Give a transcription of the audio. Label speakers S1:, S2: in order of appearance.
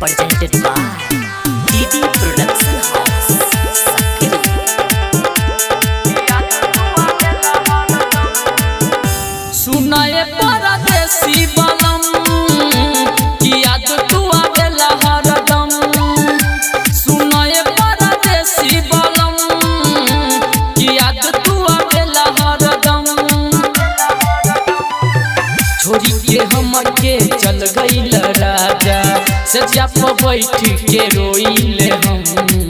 S1: Presented by DD Production House. Sakiri.
S2: सुनाए परदेसी बलम की याद तू आवेला हरदम। सुनाए परदेसी बलम की याद तू आवेला हरदम। छोरी के हमके चल गईल राजा, सजा पर बैठ के रोइले हम।